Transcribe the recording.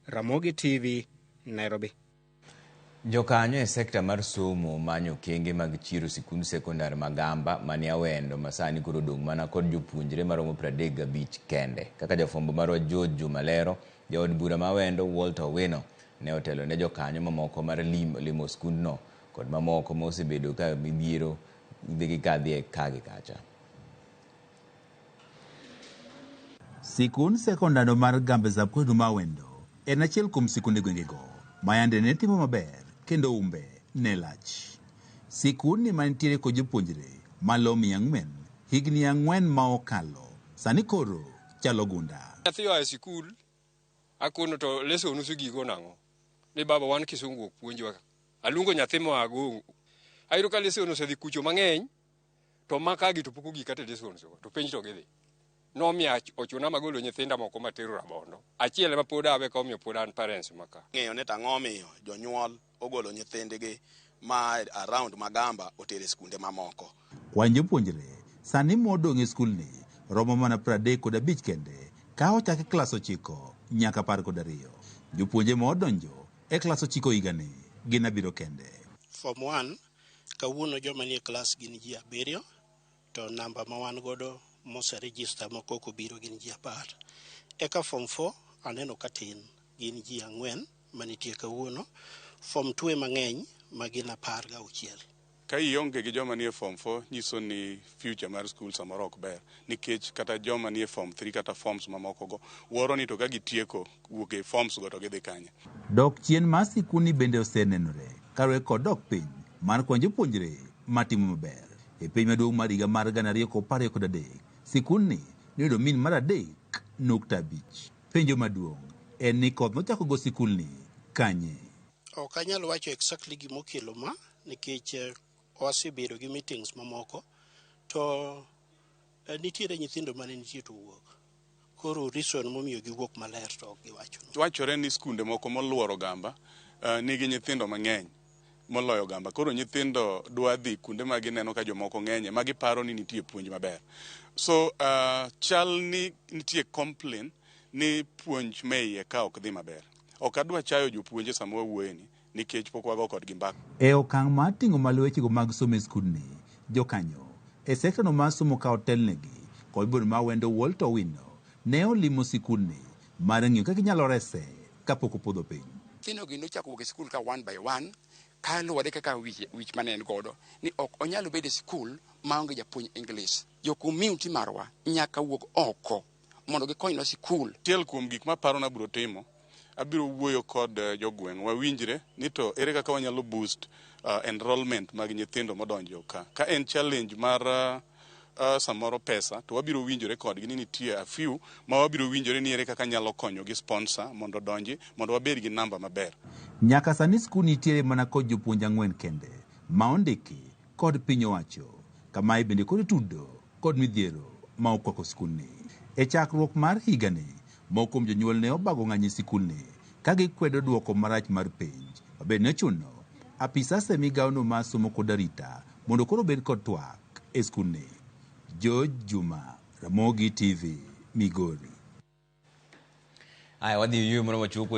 Ramogi TV, Nairobi. Jokanyo e sekta mar somo manyo okenge mag chiero sikund sekondar ma Gamba mani Awendo ma sani koro odong' mana kod jopuonjre maromo 35 kende. Kaka jafwambo marwa George Juma lero, jaod bura ma Awendo Walter Owino ne otelo ne jokanyo mamoko mar limo skundno kod mamoko ma osebedo ka midhiero dhi gikadhie ka gi kacha. Sikund sekondar mar Gamba Sub-County ma Awendo en achiel kuom sikunde gwengego ma yande ne timo maber kendo umbe ne lach. Sikundni manitiere kod jopuonjre malo 400 higni 4 ma okalo sani koro chalo gunda. Nyathi oa e sikul akono to lesson usegigo nang'o? Ni baba wan kisungu ok puonjwa. Aluongo nyathi moa go. Ayudo ka lesson osedhi kucho mang'eny to makagi to pok ogik kata lessons go to penj to gidhi. Nomiyo ochuna magolo nyithinda moko matero Rabondo. Achiel ema pod awe ka omiyo pod an parents maka. Ng'eyo ni tang'o miyo jonyuol ogolo nyithindgi ma around Magamba otere skunde mamoko. Kwan jopuonjre sani modong' e skulni romo mana 35 kende ka ochak e klas 9 nyaka 12. Jopuonje ma odonjo e klas 9 higani gin 7 kende. Form 1 kawuono joma nie klas gin ji 7 to namba ma wan godo mose register moko ok obiro gin ji 10. Eka form 4 aneno ka tin gin ji 4 manitie kawuono. Form 2 ema ng'eny ma gin 16. Ka ionge gi joma nie form 4 nyiso ni future mar school samoro ok ber nikech kata joma nie form 3 kata forms mamoko go wuoro ni to ka gitieko wuok e forms go to gidhi kanye. Dok chien mar sikundni bende osenenore kaluwore kod dok piny mar kwan jopuonjre matimo maber. E piny maduong' mar higa mar 2023, sikundni noyudo mean mar 3.5. Penjo maduong' en ni koth nochako go sikulni kanye? Ok anyal wacho exactly gimokelo ma nikech wasebedo gi meetings mamoko to nitiere nyithindo mane nitie to wuok. Koro reason momiyo giwuok maler to ok giwacho. Wachore ni skunde moko moluoro Gamba nigi nyithindo mang'eny moloyo Gamba. Koro nyithindo dwa dhi kuonde ma gineno ka jomoko ng'enye ma giparo ni nitie puonj maber. So chal ni nitie complain ni puonj me iye ka ok dhi maber. Ok adwa chayo jopuonje sama wawuoyeni nikech pok wago kodgi mbaka. E okang' mar ting'o malo wechego mag somo e skundni, jokanyo e sektano mar somo ka otelnegi kod bod ma Awendo Walter Owino ne olimo sikundni mar ng'iyo kaka inyalo rese kapok opodho piny. Nyithindo gi nochako wuok e sikul ka one by one kaluwore kaka wich mane en godo ni ok onyal bedo e sikul maonge japuonj English. Jo community marwa nyaka wuog oko mondo gikonywa sikul. Achiel kuom gik maparo nabiro timo, abiro wuoyo kod jogweng' wawinjre ni to ere kaka wanyalo boost enrollment mag nyithindo modonjo ka. Ka en challenge mar samoro pesa to wabiro winjore kodgi ni nitie a few ma wabiro winjore ni ere kaka nyalo konyo gi sponsor mondo odonji mondo wabed gi namba maber. Nyaka sani skul nitiere mana kod jopuonj 4 kende ma ondiki kod piny owacho. Kamae bende koro itudo kod midhiero ma okwako skundni. E chakruok mar higani, moko kuom jonyuol ne obago ng'anyo e sikulni ka gikwedo duoko marach mar penj. Mabende ne ochuno apisas e migawono mar somo kod arita mondo koro obed kod twak e skundni. George Juma, Ramogi TV, Migori. Aya, wadhi yueyo moro machuok.